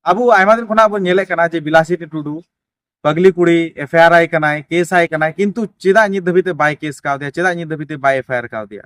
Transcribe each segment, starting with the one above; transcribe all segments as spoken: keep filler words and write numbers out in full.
ᱟᱵᱚ ᱟᱭᱢᱟ ᱫᱤᱱ ᱠᱷᱚᱱᱟᱜ ᱵᱚᱱ ᱧᱮᱞᱮᱫ ᱠᱟᱱᱟ ᱡᱮ ᱵᱤᱞᱟᱥᱤᱱᱤ ᱴᱩᱰᱩ ᱯᱟᱜᱽᱞᱤ ᱠᱩᱲᱤ ᱮᱯᱷ ᱟᱭ ᱟᱨ ᱟᱭ ᱠᱟᱱᱟᱭ, ᱠᱮᱥ ᱟᱭ ᱠᱟᱱᱟᱭ, ᱠᱤᱱᱛᱩ ᱪᱮᱫᱟᱜ ᱱᱤᱛ ᱫᱷᱟᱹᱵᱤᱡ ᱛᱮ ᱵᱟᱭ ᱠᱮᱥ ᱠᱟᱣᱫᱮᱭᱟ, ᱪᱮᱫᱟᱜ ᱱᱤᱛ ᱫᱷᱟᱹᱵᱤᱡ ᱛᱮ ᱵᱟᱭ ᱮᱯᱷ ᱟᱭ ᱟᱨ ᱠᱟᱣᱫᱮᱭᱟ?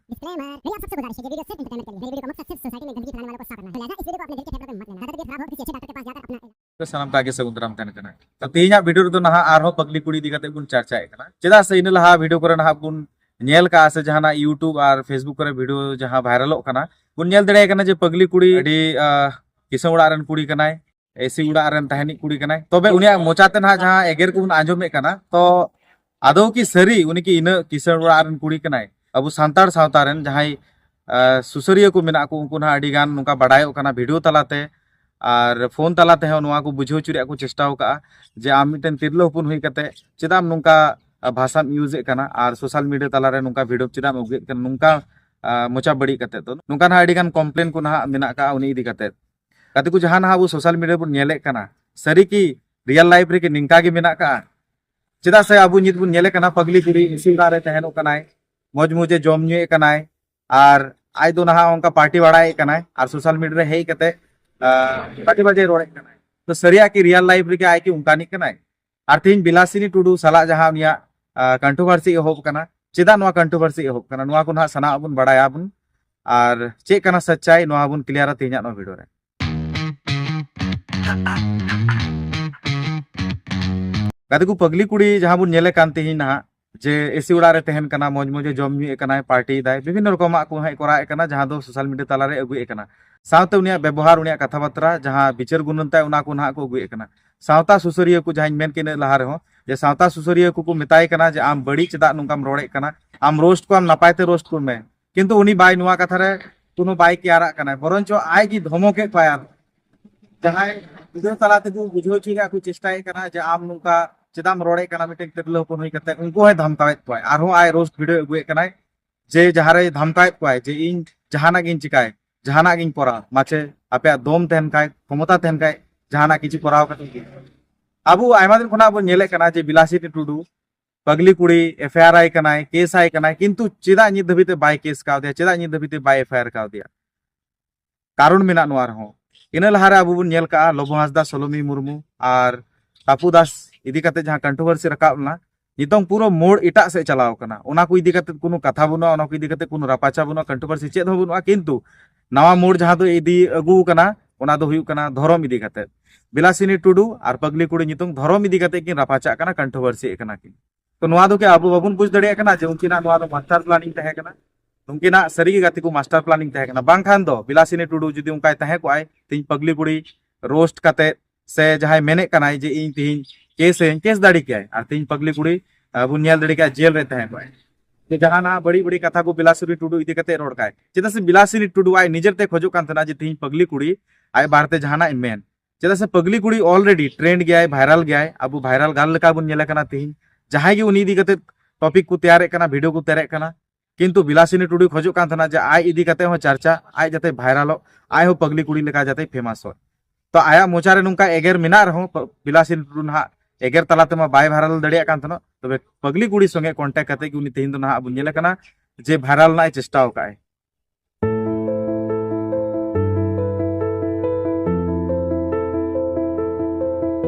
ᱥᱟᱱᱟᱢ ᱠᱚ ᱟᱜᱮ ᱥᱟᱹᱜᱩᱱ ᱫᱟᱨᱟᱢ ᱛᱟᱦᱮᱱ ᱠᱟᱱᱟ᱾ ᱛᱚ ᱛᱮᱦᱮᱧᱟᱜ ᱵᱷᱤᱰᱤᱭᱳ ᱨᱮᱫᱚ ᱱᱟᱦᱟᱜ ᱟᱨᱦᱚᱸ ᱯᱟᱜᱽᱞᱤ ᱠᱩᱲᱤ ᱤᱫᱤ ᱠᱟᱛᱮ ᱵᱚᱱ ᱪᱟᱨᱪᱟᱭᱮᱫ ᱠᱟᱱᱟ, ᱪᱮᱫᱟᱜ ᱥᱮ ᱤᱱᱟᱹ ᱞᱟᱦᱟ ᱵᱷᱤᱰᱤᱭᱳ ᱠᱚᱨᱮ ᱱᱟᱦᱟᱜ ᱵᱚᱱ ᱧᱮᱞ ᱠᱟᱜᱼᱟ ᱥᱮ ᱡᱟᱦᱟᱱᱟᱜ YouTube ᱟᱨ Facebook ᱠᱚᱨᱮ ᱵᱷᱤᱰᱤᱭᱳ ᱡᱟᱦᱟᱸ ᱵᱷᱟᱭᱨᱟᱞᱚᱜ ᱠᱟᱱᱟ, ᱵᱚᱱ ᱧᱮᱞ ᱫᱟᱲᱮᱭᱟᱜ ᱠᱟᱱᱟ ᱡᱮ ᱯᱟᱜᱽᱞᱤ ᱠᱩᱲᱤ ᱟᱹᱰᱤ, ᱟᱦ, ᱠᱤᱥᱟᱹᱬ ᱚᱲᱟᱜ ᱨᱮᱱ ᱠᱩᱲᱤ ᱠᱟᱱᱟᱭ, ᱮᱥᱤ ᱚᱲᱟᱜ ᱨᱮᱱ ᱛᱟᱦᱮᱱᱤᱡ ᱠᱩᱲᱤ ᱠᱟᱱᱟᱭ᱾ ᱛᱚᱵᱮ ᱩᱱᱤᱭᱟᱜ ᱢᱚᱪᱟ ᱛᱮ ᱱᱟᱦᱟᱜ ᱡᱟᱦᱟᱸ ᱮᱜᱮᱨ ᱠᱚᱵᱚᱱ ᱟᱸᱡᱚᱢᱮᱫ ᱠᱟᱱᱟ, ᱛᱚ ᱟᱫᱚ ᱠᱤ ᱥᱟᱹᱨᱤ ᱩᱱᱤ ᱠᱤ ᱤᱱᱟᱹᱜ ᱠᱤᱥᱟᱹᱬ ᱚᱲᱟᱜ ᱨᱮᱱ ᱠᱩᱲᱤ ᱠᱟᱱᱟᱭ? ᱟᱵᱚ ᱥᱟᱱᱛᱟᱲ ᱥᱟᱶᱛᱟ ᱨᱮᱱ ᱡᱟᱦᱟᱸᱭ, ᱟᱦ, ᱥᱩᱥᱟᱹᱨᱤᱭᱟᱹ ᱠᱚ ᱢᱮᱱᱟᱜ ᱠᱚ, ᱩᱱᱠᱩ ᱱᱟᱦᱟᱜ ᱟᱹᱰᱤ ᱜᱟᱱ ᱱᱚᱝᱠᱟ ᱵᱟᱰᱟᱭᱚᱜ ᱠᱟᱱᱟ ᱵᱷᱤᱰᱤᱭᱳ ᱛᱟᱞᱟᱛᱮ ᱟᱨ ᱯᱷᱳᱱ ᱛᱟᱞᱟ ᱛᱮᱦᱚᱸ ᱱᱚᱣᱟ ᱠᱚ ᱵᱩᱡᱷᱟᱹᱣ ᱦᱚᱪᱚ ᱨᱮᱭᱟᱜ ᱠᱚ ᱪᱮᱥᱴᱟ ᱟᱠᱟᱫᱼᱟ ᱡᱮ ᱟᱢ ᱢᱤᱫᱴᱮᱱ ᱛᱤᱨᱞᱟᱹ ᱦᱚᱯᱚᱱ ᱦᱩᱭ ᱠᱟᱛᱮ ᱪᱮᱫᱟᱜ ᱮᱢ ᱱᱚᱝᱠᱟ, ᱟᱦ, ᱵᱷᱟᱥᱟᱢ ᱤᱭᱩᱡᱽ ᱮᱫ ᱠᱟᱱᱟ ᱟᱨ ᱥᱳᱥᱟᱞ ᱢᱤᱰᱤᱭᱟ ᱛᱟᱞᱟᱨᱮ ᱱᱚᱝᱠᱟ ᱵᱷᱤᱰᱤᱭᱳ ᱪᱮᱫᱟᱜ ᱮᱢ ᱟᱹᱜᱩᱭᱮᱫ ᱠᱟᱱᱟ, ᱱᱚᱝᱠᱟ, ᱟᱦ, ᱢᱚᱪᱟ ᱵᱟᱹᱲᱤᱡ ᱠᱟᱛᱮ᱾ ᱛᱚ ᱱᱚᱝᱠᱟ ᱱᱟᱦᱟᱜ ᱟᱹᱰᱤ ᱜᱟᱱ ᱠᱚᱢᱯᱞᱮᱱ ᱠᱚ ᱱᱟᱦᱟᱜ ᱢᱮᱱᱟᱜ ᱟᱠᱟᱫᱼᱟ ᱩᱱᱤ ᱤᱫᱤ ᱠᱟᱛᱮ᱾ ᱜᱟᱛᱮ ᱠᱚ, ᱡᱟᱦᱟᱸ ᱱᱟᱦᱟᱜ ᱟᱵᱚ ᱥᱳᱥᱟᱞ ᱢᱤᱰᱤᱭᱟ ᱵᱚᱱ ᱧᱮᱞᱮᱫ ᱠᱟᱱᱟ, ᱥᱟᱹᱨᱤ ᱠᱤ ᱨᱤᱭᱮᱞ ᱞᱟᱭᱤᱯᱷ ᱨᱮᱜᱮ ᱱᱤᱝᱠᱟ ᱜᱮ ᱢᱮᱱᱟᱜ ᱠᱟᱜᱼᱟ? ᱪᱮᱫᱟᱜ ᱥᱮ ᱟᱵᱚ ᱱᱤᱛ ᱵᱚᱱ ᱧᱮᱞᱮᱫ ᱠᱟᱱᱟ ᱯᱟᱜᱽᱞᱤ ᱠᱩᱲᱤ ᱮᱥᱤ ᱚᱲᱟᱜ ᱨᱮ ᱛᱟᱦᱮᱱᱚᱜ ᱠᱟᱱᱟᱭ, ᱢᱚᱡᱽ ᱢᱚᱡᱽ ᱮ ᱡᱚᱢ ᱧᱩᱭᱮᱫ ᱠᱟᱱᱟᱭ, ᱟᱨ ᱟᱡ ᱫᱚ ᱱᱟᱦᱟᱜ ᱚᱱᱠᱟ ᱯᱟᱨᱴᱤ ᱵᱟᱲᱟᱭᱮᱫ ᱠᱟᱱᱟᱭ ᱟᱨ ᱥᱳᱥᱟᱞ ᱢᱤᱰᱤᱭᱟ ᱨᱮ ᱦᱮᱡ ᱠᱟᱛᱮ, ᱟᱦ, ᱯᱟᱨᱴᱤ ᱵᱟᱡᱮ ᱨᱚᱲᱮᱫ ᱠᱟᱱᱟᱭ᱾ ᱛᱚ ᱥᱟᱹᱨᱤᱭᱟᱜ ᱠᱤ ᱨᱤᱭᱮᱞ ᱞᱟᱭᱤᱯᱷ ᱨᱮᱜᱮ ᱟᱡ ᱠᱤ ᱚᱱᱠᱟᱱᱤᱡ ᱠᱟᱱᱟᱭ? ᱟᱨ ᱛᱮᱦᱮᱧ ᱵᱤᱞᱟᱥᱤᱱᱤ ᱴᱩᱰᱩ ᱥᱟᱞᱟᱜ ᱡᱟᱦᱟᱸ ᱩᱱᱤᱭᱟᱜ, ᱟᱦ, ᱠᱚᱱᱴᱨᱳᱵᱷᱟᱨᱥᱤ ᱮᱦᱚᱵ ᱠᱟᱱᱟ, ᱪᱮᱫᱟᱜ ᱱᱚᱣᱟ ᱠᱚᱱᱴᱨᱳᱵᱷᱟᱨᱥᱤ ᱮᱦᱚᱵ ᱠᱟᱱᱟ, ᱱᱚᱣᱟ ᱠᱚ ᱱᱟᱦᱟᱜ ᱥᱟᱱᱟᱢᱟᱜ ᱵᱚᱱ ᱵᱟᱲᱟᱭᱟ ᱵᱚᱱ᱾ ᱟᱨ ᱪᱮᱫ ᱠᱟᱱᱟ ᱥᱟᱪᱪᱟᱭ, ᱱᱚᱣᱟ ᱵᱚᱱ ᱠᱞᱤᱭᱟᱨᱟ ᱛᱮᱦᱮᱧᱟᱜ ᱱᱚᱣᱟ ᱵᱷᱤᱰᱤᱭᱳ ᱨᱮ᱾ ᱜᱟᱛᱮ ᱠᱚ, ᱯᱟᱜᱽᱞᱤ ᱠᱩᱲᱤ ᱡᱟᱦᱟᱸ ᱵᱚᱱ ᱧᱮᱞᱮ ᱠᱟᱱ ᱛᱮᱦᱮᱧ ᱱᱟᱦᱟᱜ, ᱡᱮ ᱮᱥᱤ ᱚᱲᱟᱜ ᱨᱮ ᱛᱟᱦᱮᱱ ᱠᱟᱱᱟ, ᱢᱚᱡᱽ ᱢᱚᱡᱽ ᱮ ᱡᱚᱢ ᱧᱩᱭᱮᱫ ᱠᱟᱱᱟᱭ, ᱯᱟᱨᱴᱤᱭᱮᱫᱟᱭ, ᱵᱤᱵᱷᱤᱱᱱᱚ ᱨᱚᱠᱚᱢᱟᱜ ᱠᱚ ᱦᱟᱸᱜ ᱠᱚᱨᱟᱣᱮᱫ ᱠᱟᱱᱟ, ᱡᱟᱦᱟᱸ ᱫᱚ ᱥᱳᱥᱟᱞ ᱢᱤᱰᱤᱭᱟ ᱛᱟᱞᱟᱨᱮ ᱟᱹᱜᱩᱭᱮᱫ ᱠᱟᱱᱟ᱾ ᱥᱟᱶᱛᱮ ᱩᱱᱤᱭᱟᱜ ᱵᱮᱵᱚᱦᱟᱨ, ᱩᱱᱤᱭᱟᱜ ᱠᱟᱛᱷᱟ ᱵᱟᱛᱨᱟ, ᱡᱟᱦᱟᱸ ᱵᱤᱪᱟᱹᱨ ᱜᱩᱱᱟᱹᱱ ᱛᱟᱭ, ᱚᱱᱟ ᱠᱚ ᱱᱟᱦᱟᱜ ᱠᱚ ᱟᱹᱜᱩᱭᱮᱫ ᱠᱟᱱᱟ᱾ ᱥᱟᱶᱛᱟ ᱥᱩᱥᱟᱹᱨᱤᱭᱟᱹ ᱠᱚ, ᱡᱟᱦᱟᱸᱧ ᱢᱮᱱ ᱠᱮᱫ ᱤᱱᱟᱹ ᱞᱟᱦᱟ ᱨᱮᱦᱚᱸ, ᱡᱮ ᱥᱟᱶᱛᱟ ᱥᱩᱥᱟᱹᱨᱤᱭᱟᱹ ᱠᱚᱠᱚ ᱢᱮᱛᱟᱭ ᱠᱟᱱᱟ ᱡᱮ ᱟᱢ ᱵᱟᱹᱲᱤᱡ ᱪᱮᱫᱟᱜ ᱱᱚᱝᱠᱟᱢ ᱨᱚᱲᱮᱫ ᱠᱟᱱᱟ, ᱟᱢ ᱨᱳᱥᱴ ᱠᱚᱣᱟᱢ, ᱱᱟᱯᱟᱭ ᱛᱮ ᱨᱳᱥᱴ ᱠᱚᱢᱮ᱾ ᱠᱤᱱᱛᱩ ᱩᱱᱤ ᱵᱟᱭ, ᱱᱚᱣᱟ ᱠᱟᱛᱷᱟ ᱨᱮ ᱠᱳᱱᱳ ᱵᱟᱭ ᱠᱮᱭᱟᱨᱟᱜ ᱠᱟᱱᱟᱭ, ᱵᱚᱨᱚᱱᱪᱚ ᱟᱡ ᱜᱮ ᱫᱷᱚᱢᱚᱠᱮᱫ ᱠᱚᱣᱟᱭ᱾ ᱟᱨ ᱡᱟᱦᱟᱸᱭ ᱵᱷᱤᱰᱤᱭᱳ ᱛᱟᱞᱟ ᱛᱮᱠᱚ ᱵᱩᱡᱷᱟᱹᱣ ᱦᱚᱪᱚᱭ ᱨᱮᱭᱟᱜ ᱠᱚ ᱪᱮᱥᱴᱟᱭᱮᱫ ᱠᱟᱱᱟ ᱡᱮ ᱟᱢ ᱱᱚᱝᱠᱟ ᱪᱮᱫᱟᱜ ᱮᱢ ᱨᱚᱲᱮᱫ ᱠᱟᱱᱟ ᱢᱤᱫᱴᱮᱱ ᱛᱤᱨᱞᱟᱹ ᱦᱚᱯᱚᱱ ᱦᱩᱭ ᱠᱟᱛᱮ, ᱩᱱᱠᱩ ᱦᱚᱸᱭ ᱫᱷᱟᱢᱠᱟᱣᱮᱫ ᱠᱚᱣᱟᱭ᱾ ᱟᱨᱦᱚᱸ ᱟᱡ ᱨᱳᱥᱴ ᱵᱷᱤᱰᱤᱭᱳ ᱟᱹᱜᱩᱭᱮᱫ ᱠᱟᱱᱟᱭ ᱡᱮ ᱡᱟᱦᱟᱸᱨᱮᱭ ᱫᱷᱟᱢᱠᱟᱣᱮᱫ ᱠᱚᱣᱟᱭ ᱡᱮ ᱤᱧ ᱡᱟᱦᱟᱱᱟᱜ ᱜᱤᱧ ᱪᱤᱠᱟᱭ, ᱡᱟᱦᱟᱱᱟᱜ ᱜᱤᱧ ᱠᱚᱨᱟᱣ, ᱢᱟᱪᱮ ᱟᱯᱮᱭᱟᱜ ᱫᱚᱢ ᱛᱟᱦᱮᱱ ᱠᱷᱟᱡ, ᱠᱷᱚᱢᱚᱛᱟ ᱛᱟᱦᱮᱱ ᱠᱷᱟᱡ, ᱡᱟᱦᱟᱱᱟᱜ ᱠᱤᱪᱷᱩ ᱠᱚᱨᱟᱣ ᱠᱟᱛᱮ ᱜᱮ᱾ ᱟᱵᱚ ᱟᱭᱢᱟ ᱫᱤᱱ ᱠᱷᱚᱱᱟᱜ ᱵᱚᱱ ᱧᱮᱞᱮᱫ ᱠᱟᱱᱟ ᱡᱮ ᱵᱤᱞᱟᱥᱤᱱᱤ ᱴᱩᱰᱩ ᱯᱟᱜᱽᱞᱤ ᱠᱩᱲᱤ ᱮᱯᱷ ᱟᱭ ᱟᱨ ᱟᱭ ᱠᱟᱱᱟᱭ, ᱠᱮᱥ ᱟᱭ ᱠᱟᱱᱟᱭ, ᱠᱤᱱᱛᱩ ᱪᱮᱫᱟᱜ ᱱᱤᱛ ᱫᱷᱟᱹᱵᱤᱡ ᱛᱮ ᱵᱟᱭ ᱠᱮᱥ ᱠᱟᱣᱫᱮᱭᱟ, ᱪᱮᱫᱟᱜ ᱱᱤᱛ ᱫᱷᱟᱹᱵᱤᱡ ᱛᱮ ᱵᱟᱭ ᱮᱯᱷ ᱟᱭ ᱟᱨ ᱠᱟᱣᱫᱮᱭᱟ? ᱠᱟᱨᱚᱱ ᱢᱮᱱᱟᱜ ᱱᱚᱣᱟ ᱨᱮᱦᱚᱸ᱾ ᱤᱱᱟᱹ ᱞᱟᱦᱟᱨᱮ ᱟᱵᱚ ᱵᱚᱱ ᱧᱮᱞ ᱠᱟᱜᱼᱟ ᱞᱚᱵᱚ ᱦᱟᱸᱥᱫᱟ, ᱥᱚᱞᱚᱢᱤ ᱢᱩᱨᱢᱩ ᱟᱨ ᱴᱟᱯᱩ ᱫᱟᱥ ᱤᱫᱤ ᱠᱟᱛᱮ ᱡᱟᱦᱟᱸ ᱠᱚᱱᱴᱨᱳᱵᱷᱟᱨᱥᱤ ᱨᱟᱠᱟᱵ ᱞᱮᱱᱟ, ᱱᱤᱛᱚᱝ ᱯᱩᱨᱟᱹ ᱢᱳᱲ ᱮᱴᱟᱜ ᱥᱮᱫ ᱪᱟᱞᱟᱣ ᱠᱟᱱᱟ᱾ ᱚᱱᱟ ᱠᱚ ᱤᱫᱤ ᱠᱟᱛᱮ ᱠᱳᱱᱳ ᱠᱟᱛᱷᱟ ᱵᱟᱹᱱᱩᱜᱼᱟ, ᱚᱱᱟ ᱠᱚ ᱤᱫᱤ ᱠᱟᱛᱮ ᱠᱳᱱᱳ ᱨᱟᱯᱟᱪᱟ ᱵᱟᱹᱱᱩᱜᱼᱟ, ᱠᱚᱱᱴᱨᱳᱵᱷᱟᱨᱥᱤ ᱪᱮᱫ ᱦᱚᱸ ᱵᱟᱹᱱᱩᱜᱼᱟ᱾ ᱠᱤᱱᱛᱩ ᱱᱟᱣᱟ ᱢᱳᱲ ᱡᱟᱦᱟᱸ ᱫᱚ ᱤᱫᱤ ᱟᱹᱜᱩ ᱠᱟᱱᱟ, ᱚᱱᱟ ᱫᱚ ᱦᱩᱭᱩᱜ ᱠᱟᱱᱟ ᱫᱷᱚᱨᱚᱢ ᱤᱫᱤ ᱠᱟᱛᱮ᱾ ᱵᱤᱞᱟᱥᱤᱱᱤ ᱴᱩᱰᱩ ᱟᱨ ᱯᱟᱜᱽᱞᱤ ᱠᱩᱲᱤ ᱧᱩᱛᱩᱢ ᱫᱷᱚᱨᱚᱢ ᱤᱫᱤ ᱠᱟᱛᱮ ᱠᱤᱱ ᱨᱟᱯᱟᱪᱟᱜ ᱠᱟᱱᱟ, ᱠᱚᱱᱴᱨᱳᱵᱷᱟᱨᱥᱤ ᱠᱟᱱᱟ ᱠᱤᱱ᱾ ᱛᱚ ᱱᱚᱣᱟ ᱫᱚ ᱠᱤ ᱟᱵᱚ ᱵᱟᱵᱚᱱ ᱵᱩᱡᱽ ᱫᱟᱲᱮᱭᱟᱜ ᱠᱟᱱᱟ ᱡᱮ ᱩᱱᱠᱤᱱᱟᱜ ᱱᱚᱣᱟ ᱫᱚ ᱢᱟᱥᱴᱟᱨ ᱯᱞᱟᱱᱤᱝ ᱛᱟᱦᱮᱸ ᱠᱟᱱᱟ? ᱩᱱᱠᱤᱱᱟᱜ ᱥᱟᱹᱨᱤ ᱜᱮ ᱜᱟᱛᱮ ᱠᱚ ᱢᱟᱥᱴᱟᱨ ᱯᱞᱟᱱᱤᱝ ᱛᱟᱦᱮᱸ ᱠᱟᱱᱟ᱾ ᱵᱟᱝᱠᱷᱟᱱ ᱫᱚ ᱵᱤᱞᱟᱥᱤᱱᱤ ᱴᱩᱰᱩ ᱡᱩᱫᱤ ᱚᱱᱠᱟᱭ ᱛᱟᱦᱮᱸ ᱠᱚᱜᱼᱟᱭ, ᱛᱮᱦᱮᱧ ᱯᱟᱜᱽᱞᱤ ᱠᱩᱲᱤ ᱨᱳᱥᱴ ᱠᱟᱛᱮ ᱥᱮ ᱡᱟᱦᱟᱸᱭ ᱢᱮᱱᱮᱫ ᱠᱟᱱᱟᱭ ᱡᱮ ᱤᱧ ᱛᱮᱦᱮᱧ ᱠᱮᱥ ᱟᱹᱧ, ᱠᱮᱥ ᱫᱟᱲᱮ ᱠᱮᱭᱟᱭ, ᱟᱨ ᱛᱮᱦᱮᱧ ᱯᱟᱜᱽᱞᱤ ᱠᱩᱲᱤ ᱟᱸ, ᱵᱚᱱ ᱧᱮᱞ ᱫᱟᱲᱮ ᱠᱮᱭᱟ ᱡᱮᱞ ᱨᱮ ᱛᱟᱦᱮᱸ ᱠᱚᱜᱼᱟᱭ᱾ ᱡᱮ ᱡᱟᱦᱟᱱᱟᱜ ᱵᱟᱹᱲᱤᱡ ᱵᱟᱹᱲᱤᱡ ᱠᱟᱛᱷᱟ ᱠᱚ ᱵᱤᱞᱟᱥᱤᱱᱤ ᱴᱩᱰᱩ ᱤᱫᱤ ᱠᱟᱛᱮ ᱨᱚᱲ ᱠᱟᱭ, ᱪᱮᱫᱟᱜ ᱥᱮ ᱵᱤᱞᱟᱥᱤᱱᱤ ᱴᱩᱰᱩ ᱟᱡ ᱱᱤᱡᱮᱨ ᱛᱮ ᱠᱷᱚᱡᱚᱜ ᱠᱟᱱ ᱛᱟᱦᱮᱱᱟ ᱡᱮ ᱛᱮᱦᱮᱧ ᱯᱟᱜᱽᱞᱤ ᱠᱩᱲᱤ ᱟᱡ ᱵᱟᱨᱮᱛᱮ ᱡᱟᱦᱟᱱᱟᱜ ᱤᱧ ᱢᱮᱱ᱾ ᱪᱮᱫᱟᱜ ᱥᱮ ᱯᱟᱜᱽᱞᱤ ᱠᱩᱲᱤ ᱚᱞᱨᱮᱰᱤ ᱴᱨᱮᱱᱰ ᱜᱮᱭᱟᱭ, ᱵᱷᱟᱭᱨᱟᱞ ᱜᱮᱭᱟᱭ, ᱟᱵᱚ ᱵᱷᱟᱭᱨᱟᱞ ᱜᱟᱨᱞ ᱞᱮᱠᱟ ᱵᱚᱱ ᱧᱮᱞᱮ ᱠᱟᱱᱟ᱾ ᱛᱮᱦᱮᱧ ᱡᱟᱦᱟᱸᱭ ᱜᱮ ᱩᱱᱤ ᱤᱫᱤ ᱠᱟᱛᱮ ᱴᱚᱯᱤᱠ ᱠᱚ ᱛᱮᱭᱟᱨᱮᱫ ᱠᱟᱱᱟ, ᱵᱷᱤᱰᱤᱭᱳ ᱠᱚ ᱛᱮᱭᱟᱨᱮᱫ ᱠᱟᱱᱟ, ᱠᱤᱱᱛᱩ ᱵᱤᱞᱟᱥᱤᱱᱤ ᱴᱩᱰᱩᱭ ᱠᱷᱚᱡᱚᱜ ᱠᱟᱱ ᱛᱟᱦᱮᱱᱟ ᱡᱮ ᱟᱡ ᱤᱫᱤ ᱠᱟᱛᱮ ᱦᱚᱸ ᱪᱟᱨᱪᱟ, ᱟᱡ ᱡᱟᱛᱮ ᱵᱷᱟᱭᱨᱟᱞᱚᱜ, ᱟᱡ ᱦᱚᱸ ᱯᱟᱜᱽᱞᱤ ᱠᱩᱲᱤ ᱞᱮᱠᱟ ᱡᱟᱛᱮ ᱯᱷᱮᱢᱟᱥᱚᱜ᱾ ᱛᱚ ᱟᱭᱟᱜ ᱢᱚᱪᱟ ᱨᱮ ᱱᱚᱝᱠᱟ ᱮᱜᱮᱨ ᱢᱮᱱᱟᱜ ᱨᱮᱦᱚᱸ, ᱯ-, ᱵᱤᱞᱟᱥᱤᱱᱤ ᱴᱩᱰᱩ ᱱᱟᱦᱟᱜ ᱮᱜᱮᱨ ᱛᱟᱞᱟ ᱛᱮᱢᱟ ᱵᱟᱭ ᱵᱷᱟᱭᱨᱟᱞ ᱫᱟᱲᱮᱭᱟᱜ ᱠᱟᱱ ᱛᱟᱦᱮᱱᱟ᱾ ᱛᱚᱵᱮ ᱯᱟᱜᱽᱞᱤ ᱠᱩᱲᱤ ᱥᱚᱸᱜᱮ ᱠᱚᱱᱴᱮᱠᱴ ᱠᱟᱛᱮ ᱜᱮ ᱩᱱᱤ ᱛᱮᱦᱮᱧ ᱫᱚ ᱱᱟᱦᱟᱜ ᱵᱚᱱ ᱧᱮᱞᱮ ᱠᱟᱱᱟ ᱡᱮ ᱵᱷᱟᱭᱨᱟᱞ ᱨᱮᱱᱟᱜ ᱮ ᱪᱮᱥᱴᱟ ᱟᱠᱟᱫᱼᱟᱭ᱾